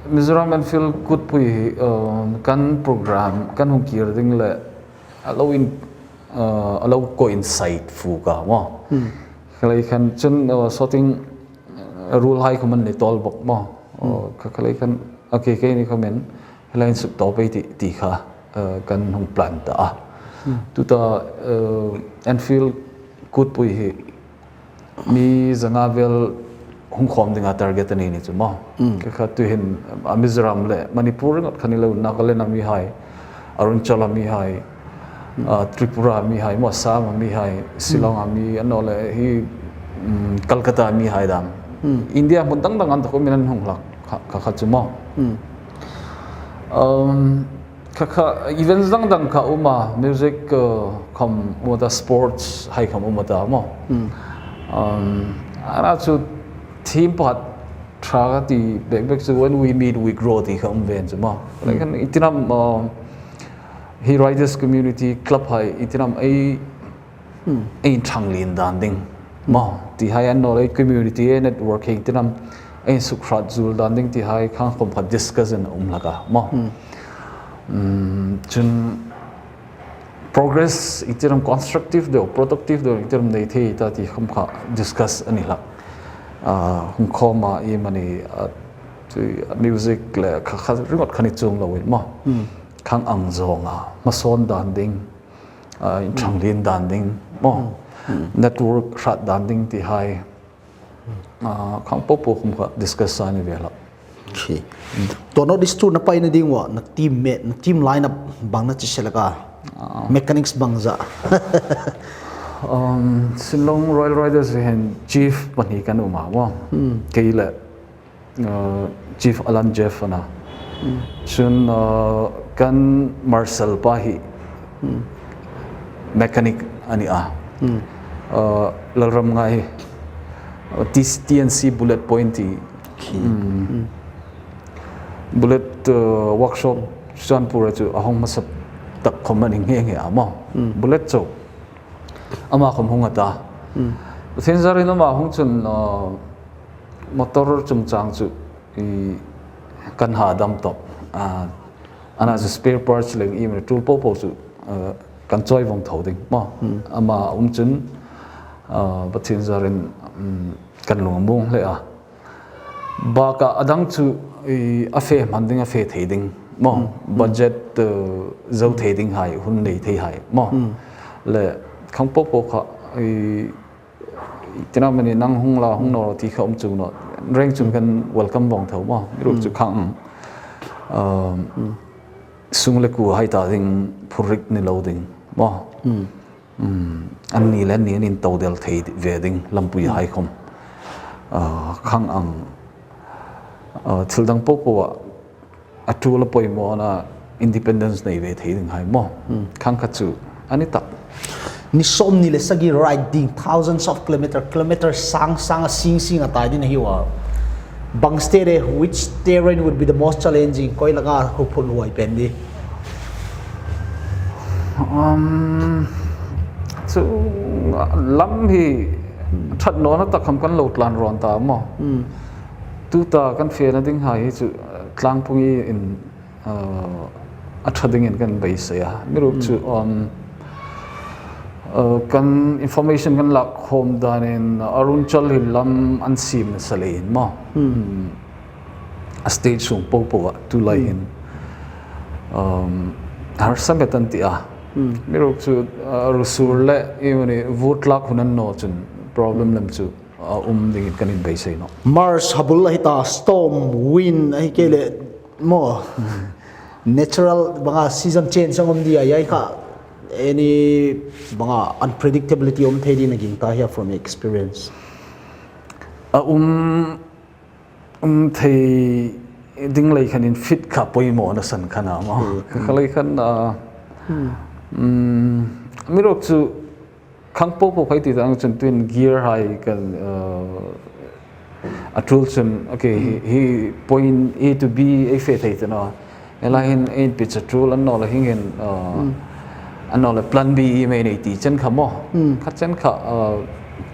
Mizoram and Feel Good pui, um, kan program, kan hung kir ding le, a lo in, uh, a lo coincide fuk a maw. Khalei khan chun, uh, sorting, uh, rule hai khawm an ni tawl bawk maw. Uh, kha, khalei khan a ke ke ni khawmin helai insuk tawp ei ti, ti kha, uh, kan hung plan ta a. Tuta, uh, Enfield kutpui hi mi zanga vel hung khawm dinga target a ni ni chu maw. Kha, kha tuhin, a Mizoram le Manipur ringawt kha ni lo, Nagaland a mihai, Arunachal a mihai, a, Tripura a mihai maw, Assam a mihai, Shillong a mi, annawleh hi, mm, Kolkata a mihai dam. India hmun dang dang an tak umin an hung hlak kha, kha, kha chu maw. Um, kha, kha, events dang dang kha um a, music, uh, khawm um a ta, sports hai khawm um a ta maw. Um, ana chu theme pakhat ṭha ka ti bek bek chu, "When we meet, we grow," ti kha um ven chu maw. Like, an itinam, uh, hi Riders Community Club hai itinam ei, ei inṭhanglien dan ding maw, ti hai, annawleh community, ei network hai itinam ei insukhrat zuol dan ding ti hai khang khawm kha discussion a um hlak a maw. Um, chun progress itinam constructive deu, productive deu itinam nei thei ta ti khawm kha discuss a ni hlak. Ah, hung khawm a, iemani, ah, chu music le kha, kha ringawt kha ni chuong loin maw. Khang ang zawnga hmasawn dan ding, ah, inṭhanglien dan ding maw. Network hrat dan ding ti hai, ah, khang popo khawm kha discuss a ni ve hlak. Okay. Tua North East tour na paina ding uah, na team mate, na team lineup bang na chi sela ka? Mechanics bang zat? Um, Shillong Royal Riders hin chief pahni kan um a maw. Kei le, uh, Chief Alan Jeff a na. Chun, uh, kan Marshal pa hi mechanic a ni a. Uh, Lalramngai, uh, T-, T N C Bullet Point ti. Bullet, uh, workshop Churachandpur-a chu a hung hmasa tak khawm a ni nghe nghe a maw. Bullet chu ama khawm hung a ta. Pathien zarin ama hung chun, uh, motor chungchang chu i kan ha dam tawp. Ah, ana chu spare parts le iemani tool popo chu, ah, kan chawi vong tho ding maw. Ama um chun, ah, Pathien zarin, um, kan lung a muong hle a. Baka a dang chu i a fe hman ding, a fe thei ding maw. Budget, uh, zo thei ding hai, hun nei thei hai maw. Le khang popo kha i Tina mani nang hung la, hung naw ti kha um chuong naw. Reng chun kan welcome vong tho maw. Amiruokchu khang, um, sung le kuo hai ta ding phurrik ni lo ding maw. Um, anni le anni an intaw del thei ve ding lampui hai khawm. Uh, khang ang, uh, thil dang popo a a ṭul a poimaw a na independence nei ve thei ding hai maw. Khang kha chu a ni tak. Ni sawmhni le sagi ride ding, thousands of kilometer, kilometer sang sang a sing sing a tai ding a hi ua. Bang state, which terrain would be the most challenging? Koi laka huphul huai pen di. Um, chu lam hi ṭhat nawna tak khawm kan lo tlan rawn ta maw. Tuta kan fena ding hai hi chu, uh, tlangpui in, uh, a ṭha dingin kan beisei a. Amiruokchu, um, uh, kan information kan lak khawm danin Arunachal hi lam an siem nasa leiin maw. A stage sung popo a tulai hin, um, harsa met an ti a. Amiruokchu, uh, ruosur le iemani vur tlak hun a ni naw chun problem lem chu a um dingin kan inbeisei nawh. Mars habul a hi ta, storm, wind, a hi kei le maw. Natural banga season change ang um di a, ei kha any banga unpredictability um thei ding a ging ta hia from your experience? A um, um thei ding lei khan in fit kha poimaw na san khan a maw. Kha lei khan, uh, um, amiruokchu khang popo khai ti tang chun tuin gear hai kan, uh, a ṭul chun, okay, hi, hi point A to B ei fe thei ta naw. Helai hin ei pitch a ṭul a ni naw leh hieng hin, uh, a ni naw leh plan B ei nei ti chen kha maw. Kha chen kha, uh,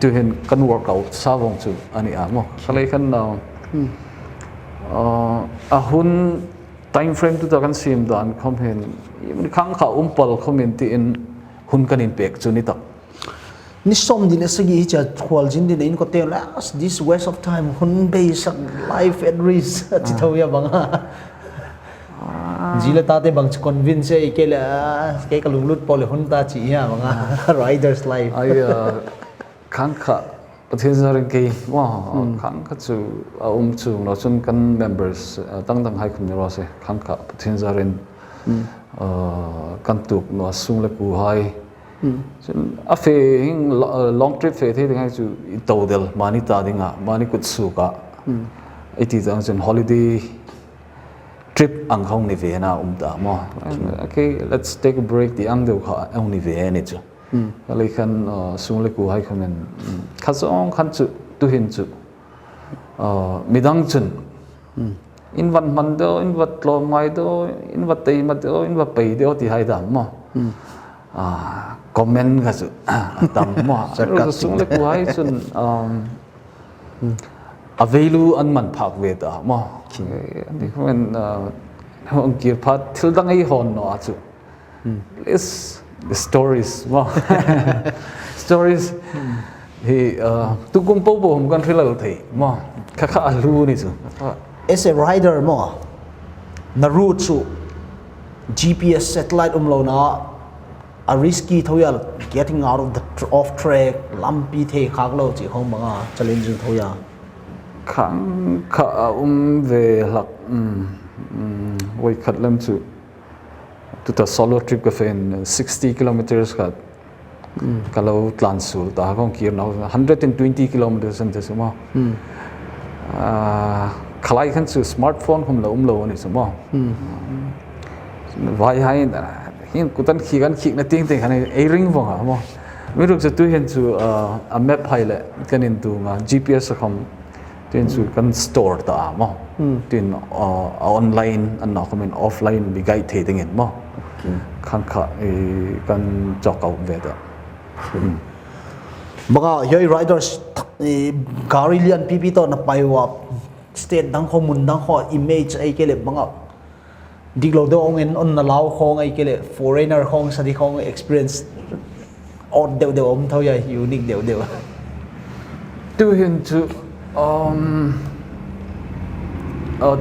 tuhin kan workout sa vong chu a ni a maw. Kha lei khan, uh, uh, a hun time frame tuta kan siem dan khawm hin, khang kha um pal khawmin tiin, hun kan inpek chu ni tak. Ni sawmhni le sagi hi chu khual zin dingin ko te last this waste of time, hun beisak, life at risk a chi tho a bang a. Zi le tate bang chu convince ei ke le, a, ke ka lunglut po le hun ta chi a bang a. Riders life. Ai, a, khang kha Pathien zarin kei, wa, khang kha chu a um chuong lo chun kan members, a, dang dang hai khum ni raw se, khang kha Pathien zarin, a, kan tuok naw a sung le kuo hai. Chun a fe hieng lo-, a, long trip fe thei ding hai chu i to del, mani ta ding a, mani kut suok a. I ti chang chun holiday trip ang khawm ni ve na um ta maw. Okay, let's take a break ti ang deu kha ang ni ve ni chu. Ka lei khan, uh, sung le kuo hai khawmin, um, kha zawng khan chu tuhin chu, uh, midang chun in va hman deu, in va tlawm ngai deu, in va taima deu, in va pei deu ti hai dam maw. Ah, comment kha chu a tam maw. Sung le kuo hai chun, um, a value an man phak ve ta maw. Ani khawmin, uh, hung kir phat thil dang ei hawn naw a chu. Is the stories maw. Stories hi, uh, tukum po po hum kan hril thei maw. Kha kha a hlu ni chu. As a rider maw, na route chu G P S satellite um lo na, a risky tho a, getting out of the tr-, off track, lampi thei khak lo chi khawm bang a challenging tho a. Khang kha a um ve hlak, um, um, voi khat lem chu. Tuta solo trip ka fe in sixty kilometers kha ka lo tlan suol ta, kong kir naw, hundred and twenty kilometers an ti chu maw. Ah, kha lai khan chu smartphone khawm lo um lo ni chu maw. Vai hai, ah, hieng kutan khi kan khi na ting ting khan ei ring vong a maw. Mi ruk chu tuhin chu, ah, a map hai le kan in tu ma G P S a khawm Tin chu kan store ta a maw. Tin, uh, a online an na comment offline mi guide thei dingin maw. Khang kha, eh, kan chawk out ve ta. Banga hiai riders, eh, gari lian pipi to na pai wa state dang kho mun dang kho image ei ke le banga dik lo deu ang en on na lau khawng ei ke le foreigner khawng sadi khawng experience odd deu deu om tho a unique deu deu. Tuhin chu, um, uh,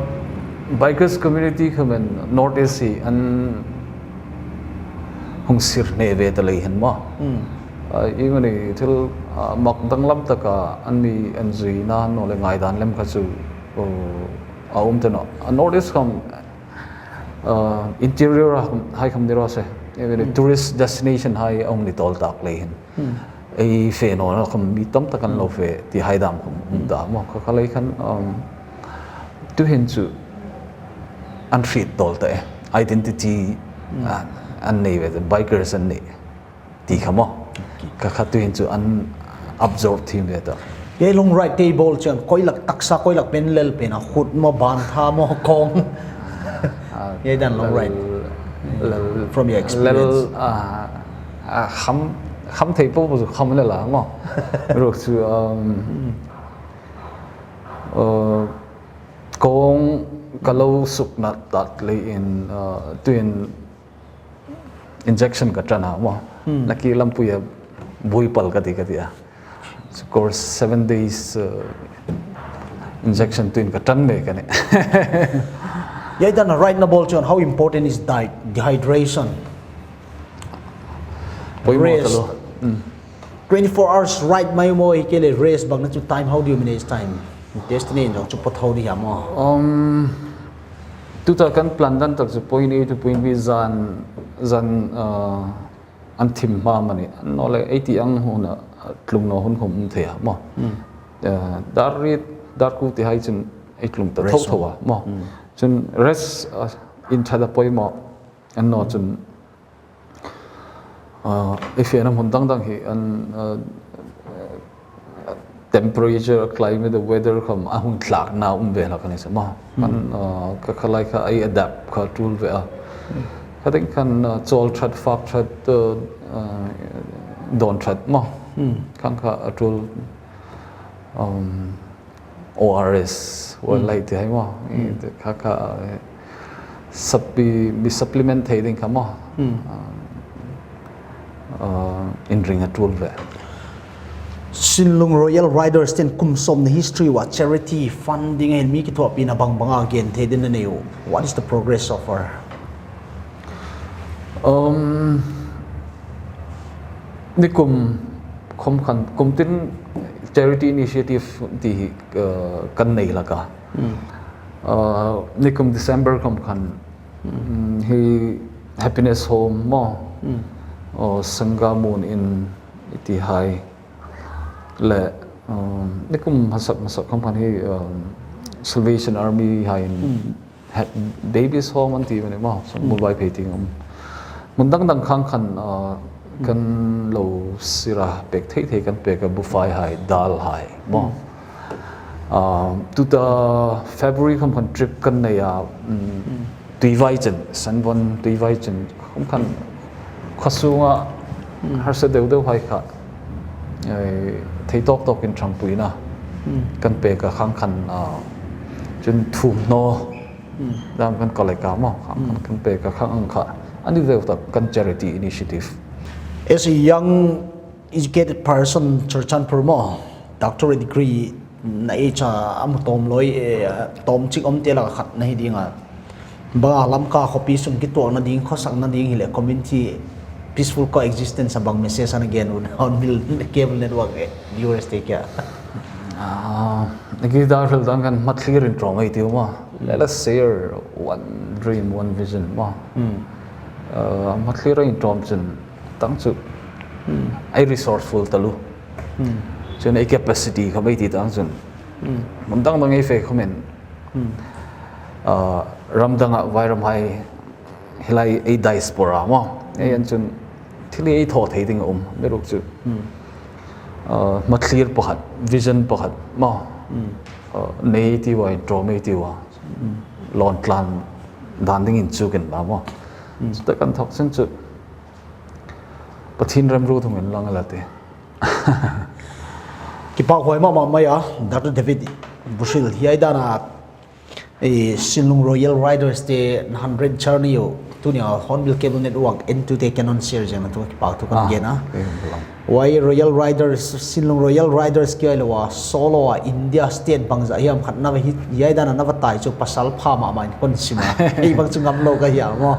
bikers community khawmin North East hi an hung sir hne ve ta lei hin maw. Uh, i mani thil, uh, mak danglam taka an mi an zui na naw le ngaidan lem kha chu, uh, a um ta naw. A North East khawm uh, interior a hai khawm ni raw se. Even tourist destination hai a hung ni tawl tak lei hin. Ei fe naw na khawm mi tam tak an lo fe ti hai dam khawm um ta maw. Kha kha lei khan, um, tuhin chu an hriet tawl ta e. Identity, uh, an nei ve, bikers an nei. Ti kha maw. Kha kha tuhin chu an absorb thiem ve ta. Ei long ride table chun koi lak taksa koi lak pen lel pen a khut maw ban tha maw kong. Ei dan long ride. From your experience. Lel, ah, ah, kham, kham thei po po chu kham lel a maw. Ruk chu, um, uh, kong ka lo suk na tat lei in, uh, tuhin injection ka ṭan a maw. Naki lampuia buoi pal ka ti ka ti a. Of course, seven days, uh, injection tuhin ka ṭan mek a nih. Ei dan ride na bawl chun how important is diet, dehydration? Poimaw ta lo. Rest. Twenty-four hours ride mai maw ei ke le rest bang na chu time, how do you manage time? Destiny no chu pot how di ha maw. Um, tuta kan plan dan tak chu point A to point B zan, zan, uh, an thim hma mani. Naw le ei ti ang huna tlung naw hun khawm um thei a maw. Uh, dar riet, dar kuo ti hai chun ei tlung ta tho tho a maw. Chun rest, uh, in ṭha ta poimaw. An naw chun Uh, ei fena hmun dang dang hi an, uh, temperature, climate, weather khawm a hung tlakna um ve hlak a ni chu maw. Kan, uh, kha kha lai kha ei adapt kha tul ve a. Kha ding khan, uh, chawl ṭhat, fak ṭhat, uh, uh, dawn ṭhat maw. Khang kha a tul, um, O R S, World Light ti hai maw. Kha kha, eh, suppi-, mi supplement thei ding kha maw. Ah, uh, inring a tul ve. Sinlung Royal Riders ten kum sawmhni history wa charity funding hin mi kithuahpina bang banga gen thei ding a nei u. What is the progress so far? Um, nikum khom khan, kum tin charity initiative ti hi, uh, kan nei hlak a. Hmm. Uh, nikum December khom khan, hmm, hi Happiness Home maw. Hmm. Oh, Sangha Mun in iti hai. Le, um, nikum hmasak, hmasak khom khan hi, um, Salvation Army hai in, hmm, ha-, babies home an ti mani maw, so, hmm, Muolvaiphei tieng um. Hmun dang dang khang khan, uh, kan lo sira pek thei thei kan pek a, buhfai hai, dal hai maw. Hmm. Uh, tuta February khom khan trip kan nei a, um, hmm, Tuivai chen, Sanvon Tuivai chen, khom khan khaw sunga, hmm, harsa deu deu hai kha, eh, thei tawk tawkin ṭhangpuina, hmm, kan pek a khang khan, ah, chun thuomhnaw, hmm, dam kan collect a maw, khang khan, hmm, kan pek a khang ang kha. A ni veu tak kan charity initiative. As a young educated person, Churachandpur maw, doctorate degree na ei cha a mu tawm lawi, eh, tawm chik awm te laka khat na hi ding a. Banga Lamka khawpi sung kituakna ding, khawsakna ding hi le community peaceful coexistence a bang message a na gen u, Hornbill Cable Network, eh, viewers te kia. Ah, ki dar fel dang kan hmathlir inṭawm ei tiu maw. Let us share one dream, one vision maw. Hmm. Ah, hmathlir inṭawm chun tang chu, hmm, ei resourceful taluo. Hmm. Chun ei capacity khom ei ti tang chun, hmm, hmun dang dang ei fe khomin, hmm, ah, ram danga Vairam hai hi lai ei diaspora maw. Ei, hmm, an chun thil ei thaw thei ding a um. Amiruokchu, hmm, ah, hmathlir pakhat, vision pakhat maw. Hmm. Ah, nei ti uva, inṭawm ei ti uva. Hmm. Lawn tlan dan dingin chu kan la maw. Hmm. Chuta kan thawk chun chu Pathien remruot hung inlang a la ti. Kipak huoi mama mai a, Doctor David Bushil, hiai dana, eh, Sinlung Royal Riders te hundred char ni u, tunia Hornbill Cable Network entute kan hon share zing a, tu kipak thu kan gen a. Ah, eh, belong. Huai Royal Riders, Sinlung Royal Riders kia lo a, solo a, India state bangzah hiam khat na va hi, hiai dana na va tai chu pasal pha mama in kan sim a. Ei bang chu ngam lo ka hia maw.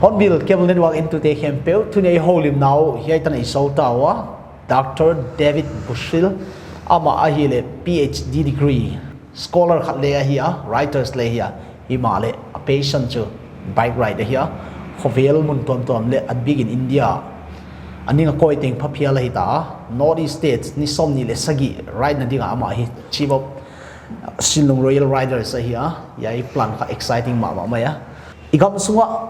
Hornbill Cable Network entute khempeuh, tunia ei houlimna u, hiai tan ei sawi ta ua, Doctor David Bushil, ama ahih leh P H D degree, scholar khat le ahi a, writers le ahi a, himahleh a passion chu bike ride ahi a, khawvel hmun tuam tuam le a bikin India a ning a kawi teng pha phial ahi ta a, North East States ni sawmhni le sagi ride na dinga ama hi chief of Sinlung Royal Riders ahi a, hiai plan kha exciting mama mai a. I gam sunga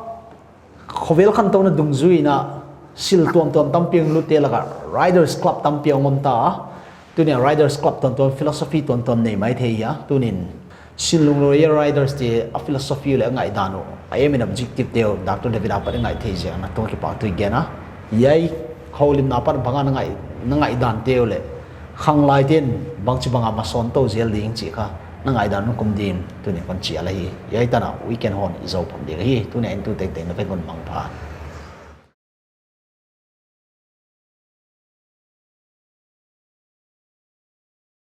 khawvel khantona dungzuiin a sil tuam tuam tampi a hung lut te laka Riders Club tampi a hung om ta a. Tunia Riders Club tuam tuam philosophy tuam tuam nei mai thei a. Tunin Sinlung Royal Riders te a philosophy le a ngaihdan u, a aim and objective te u, Doctor David a pat i ngaih thei zing a, tu kipak thu i gen a. Hiai houlimna pat banga na ngaih, na ngaihdan te u le, khanglai ten bangchi banga masawn to zel ding chih kha na ngaihdan un kum dingin tunin kan chial a hi. Hiai tana weekend hon i zo phawt ding a hi. Tunia entute te na vek un mangpha.